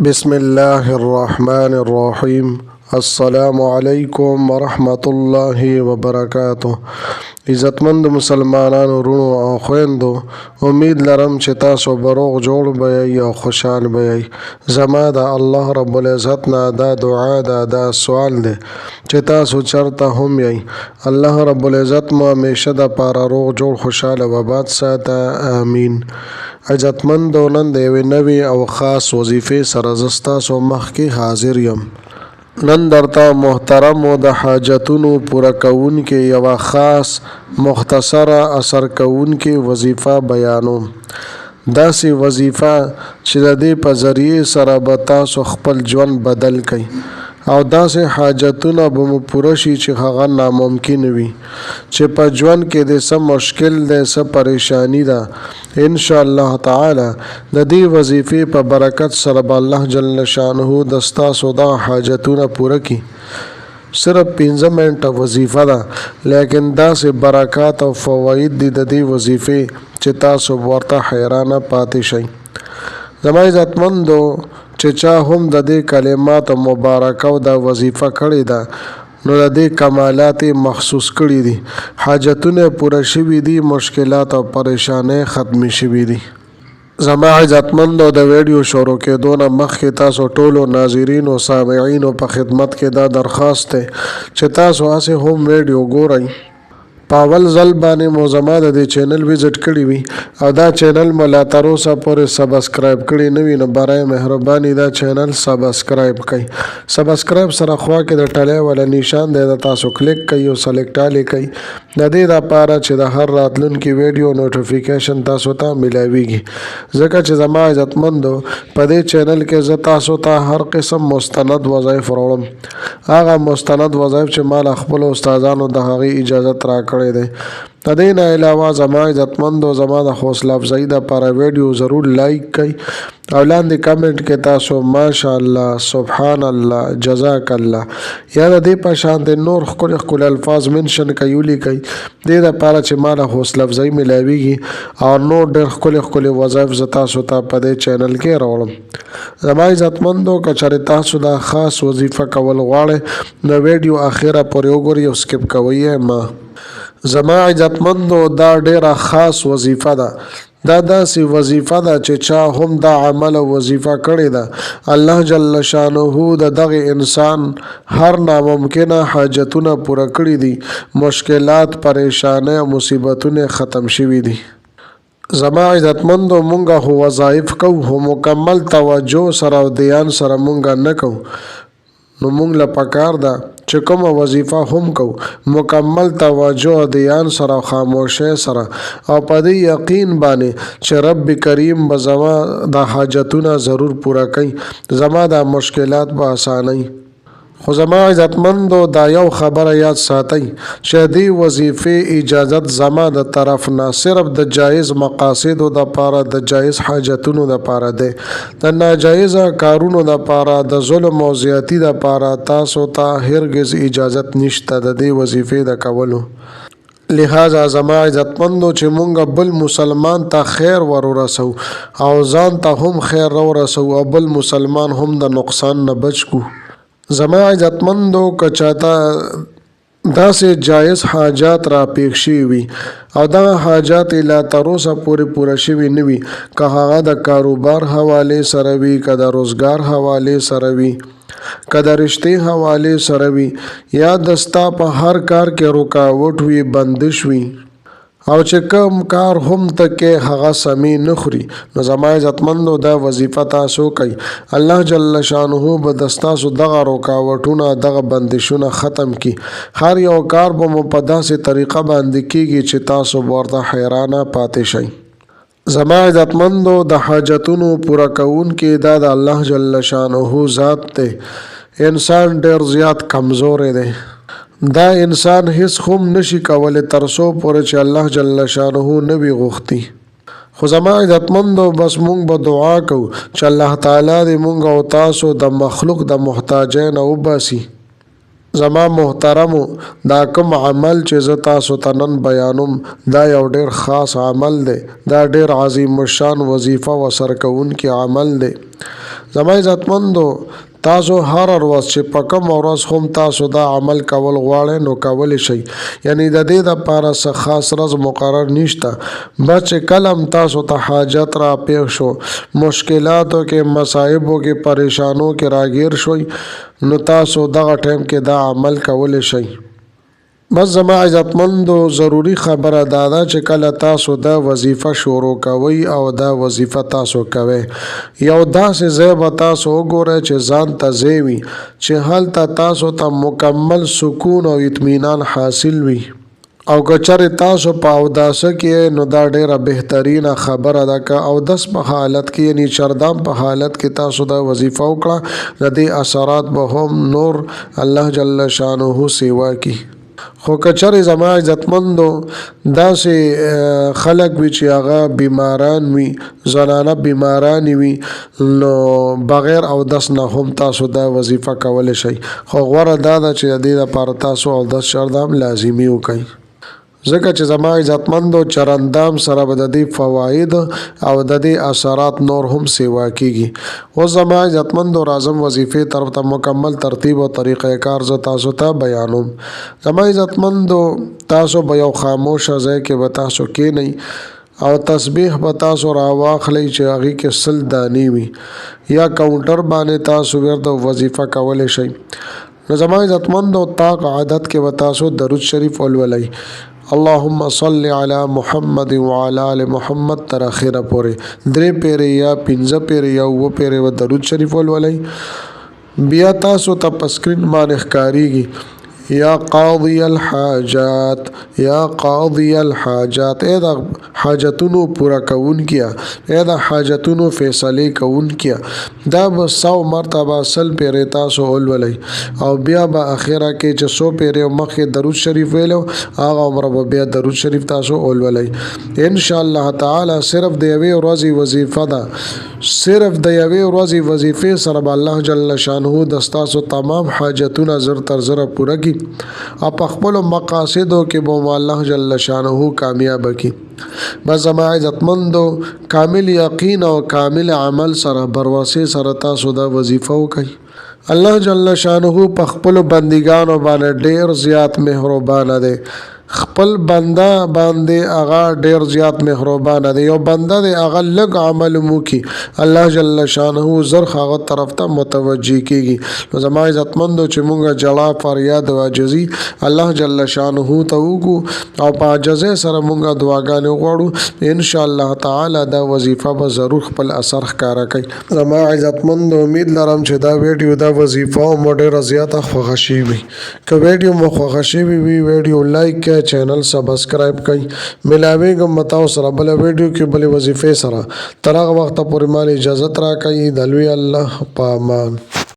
بسم الله الرحمن الرحیم. السلام علیکم ورحمت الله وبرکاته. عزتمند مسلمانانو، وروڼو او خویندو، امید لرم چې تاسو به روغ جوړ به یئ او خوشحال به یئ. زما د الله رب العزت نه دا دعا ده، دا سوال دی چې تاسو چرته هم یئ، الله رب العزت مو همیشه د پاره روغ جوړ، خوشحال او آباد ساته، آمین. عزتمندو، نن د یوې نوې او خاص وظیفې سره زه ستاسو مخکې حاضر یم. نن درته محترمو د حاجتونو پوره کوونکې یوه خاص، مختصره، اثر کوونکې وظیفه بیانوم. داسې وظیفه چې د دې په ذریعې سره به تاسو خپل ژوند بدل کړئ او داسې حاجتونه به مو پوره شي چې هغه ناممکن وي. چې په ژوند کې دې څه مشکل دی، څه پریشانی ده، ان شاء الله تعالی د دې وظیفې په برکت سره به الله جل شانه د ستاسو دا حاجتونه پوره کړي. صرف 5 منټه وظیفه ده، لیکن داسې برکات او فواید دي د دې وظیفې چې تاسو ورته حیرانه پاتې شئ. زما عزتمندو، چې چا هم د دې کلماتو مبارکه او دا وظیفه کړې ده، نو د دې کمالات یې محسوس کړي دي، حاجتونه پوره شوي دي، مشکلات او پریشانۍ ختمې شوي دي. زما عزتمندو، د ویډیو شروع کېدو نه مخکې تاسو ټولو ناظرینو، سامعینو په خدمت کې دا درخواست دی چې تاسو هسې هم ویډیو ګورئ، په اول ځل باندې مو زما د دې چینل وزټ کړی وي او دا چینل مو لا تر اوسه پورې سبسکرایب کړی نه وي، نو برای مهرباني دا چینل سبسکرایب کړئ. سبسکرایب سره خوا کې د ټلی والا نشان دی، دا تاسو کلیک کړئ او سلیکټ آل کړئ، د دې لپاره چې د هر راتلونکي ویډیو نوټیفیکیشن تاسو ته ملاویږي. ځکه چې زما عزتمندو، په دې چینل کې زه تاسو ته هر قسم مستند وظایف راوړم، هغه مستند وظایف چې ما له خپلو استادانو د هغې اجازت راکړی دی. د دې نه علاوه زما عزتمندو، زما د حوصله افزایي دپاره ویډیو ضرور لایک کړئ او لاندې کمنټ کې تاسو ماشاءالله، سبحان الله، جزاک الله یا د دې په شان د نور ښکلي ښکلي الفاظ منشن کړئ، ولیکئ، دې دپاره چې ما له حوصله افزایي ملاویږي او نور ډېر ښکلي ښکلي وظایف زه تاسو ته په دې چینل کې راوړم. زما عزتمندو، که چېرې تاسو دا خاص وظیفه کول غواړئ، نو ویډیو اخره پورې وګورئ او سکپ کوئ یې مه. زما عزتمندو، دا ډېره خاص وظیفه ده. دا داسې وظیفه ده چې چا هم دا عمل او وظیفه کړې ده، الله جل شانه د دغه انسان هر ناممکنه حاجتونه پوره کړي دي، مشکلات، پریشانۍ او مصیبتونه ختم شوي دي. زما عزتمندو، مونږه خو وظایف کوو، خو مکمل توجه سره او دیان سره مونږه نه کوو. نو مونږ له پکار ده چې کومه وظیفه هم کوو، مکمل توجه او دیان سره او خاموشۍ سره او په دې یقین باندې چې رب کریم به زما دا حاجتونه ضرور پوره کوي، زما دا مشکلات به اسانوي. خو زما عزتمندو، دا یو خبره یاد ساتئ چې دې وظیفې اجازت زما د طرف نه صرف د جایز مقاصدو دپاره، د جایز حاجتونو دپاره دی. د ناجایزه کارونو دپاره، د ظلم او زیاتی دپاره تاسو ته هرګز اجازت نشته د دې وظیفې د کولو. لہذا زما عزتمندو، چې مونږ بل مسلمان ته خیر ور ورسو او ځان ته هم خیر ورسو او بل مسلمان هم د نقصان نه بچ کو، زما عزتمندو، که چاته داسې جایز حاجات را پیښ شوي وي او دغه حاجات یې لا تر اوسه پورې پوره شوي نه وي، که هغه د کاروبار حوالې سره وي، که د روزګار حوالې سره وي، که د رشتې حوالې سره وي، یا د ستا په هر کار کې رکاوټ وي، بندش وي، او چې کوم کار هم ته کې هغه سمې نه خوري، نو زما عزتمندو، دا وظیفه تاسو کوي، الله جل شانه به د ستاسو دغه رکاوټونه، دغه بندشونه ختم کړي. هر یو کار به مو په داسې طریقه باندې کیږي چې تاسو به ورته حیرانه پاتې شئ. زما عزتمندو، د حاجتونو پوره کوونکی دا د الله جل شانه ذات دی. انسان ډېر زیات کمزوری دی. دا انسان هیڅ هم نشي کولی تر څو پورې چې الله جل شانه نه وي غوښتي. خو زما عزتمندو، بس مونږ به دعا کوو چې الله تعالی دې مونږ او تاسو د مخلوق د محتاجۍ نه وباسي. زما محترمو دا کوم عمل چې زه تاسو ته نن بیانوم دا یو ډیر خاص عمل دی، دا ډیر عظیم الشان وظیفه و سر کوونکی عمل دی. زما عزتمندو، تاسو هر ورځ چې په کوم ورځ هم تاسو دا عمل کول غواړئ نو کولی شئ، یعنی د دې دپاره څه خاص ورځ مقرر نشته. بس چې کله هم تاسو ته حاجت را پېښ شو، مشکلاتو کې، مصایبو کې، پریشانو کې راګیر شوئ، نو تاسو دغه ټایم کې دا عمل کولی شئ. بس زما عزتمندو، ضروري خبره دا ده چې کله تاسو دا وظیفه شروع کوئ او دا وظیفه تاسو کوئ، یو داسې ځای به تاسو وګورئ چې ځان ته ځای وي، چې هلته تاسو ته مکمل سکون او اطمینان حاصل وي. او که چېرې تاسو په اوداسه کې یئ نو دا ډېره بهترینه خبره ده. که اودس په حالت کې، یعنی چردام په حالت کې تاسو دا وظیفه وکړه، د دې اثرات به هم نور الله جل شانه سیوا کړي. خو که چېرې زما عزتمندو داسې خلک وي چې هغه بیماران وي، زنانه بیمارانې وي، نو بغیر اودس نه هم تاسو دا وظیفه کولی شئ. خو غوره دا ده چې د دې لپاره تاسو اودس چردام لازمي وکړئ، ځکه چې زما عزتمندو چرندام سره به د دې فواید او د دې اثرات نور هم سیوا کیږي. اوس زما عزتمندو راځم وظیفې طرف ته، مکمل ترتیب او طریقه کار زه تاسو ته بیانوم. زما عزتمندو، تاسو به یو خاموشه ځای کې به تاسو کینئ او تسبیح به تاسو راواخلئ چې هغې کې 100 دانې وي، یا کاونټر باندې تاسو ورد او وظیفه کولی شئ. نو زما عزتمندو، طاق عادت کې به تاسو درود شریف ولولئ، اللهم صل علی محمد وعلى آل محمد تر اخره پورې، 3 پیرې یا 5 پیرې یا 7 پیرې به درود شریف ولولئ. بیا تاسو ته په سکرین باندې ښکاریږي یا قاضی الحاجات، یا قاضی الحاجات، ای د حاجتونو پوره کوونکیا، ای د حاجتونو فیصلې کوونکیا. دا به 100 مرتبه 100 پیرې تاسو ولولئ، او بیا به اخره کې چې څو پیرې مخکې درود شریف ویلو هغه عمر به بیا درود شریف تاسو ولولئ. ان شاء الله تعالی صرف د یوې ورځې وظیفه ده، صرف د یوې ورځې وظیفې سره به الله جل شانه د ستاسو تمام حاجتونه زر تر زره پوره کړي او په خپلو مقاصدو کې به مو الله جل شانه کامیاب کړي. بس زما عزتمندو، کامل یقین او کامل عمل سره بروسې سره تاسو دا وظیفه وکړئ. الله جل شانه په خپلو بندګانو باندې ډېر زیات مهربانه دی، خپل بنده باندې هغه ډېر زیات مهربانه دی. یو بنده دی هغه لږ عمل وکړي، الله جل شانه زر هغه طرف ته متوجه کیږي. نو زما عزتمندو، چې مونږ جړا فریاد او عاجزي الله جل شانه ته وکړو او په عاجزۍ سره مونږ دعاګانې وغواړو، ان شاء الله تعالی دا وظیفه به ضرور خپل اثر ښکاره کوي. زما عزتمندو، امید لرم چې دا ویډیو دا وظیفه مو ډېره زیاته خوښه شوې وي. که ویډیو مو خوښه شوې وي، ویډیو لایک کړئ، چینل سبسکرایب کړئ. ملاویږم به تاسو سره بله ویډیو کې بلې وظیفې سره. تر هغه وخته پورې مال اجازت راکړئ. د لوی الله په امان.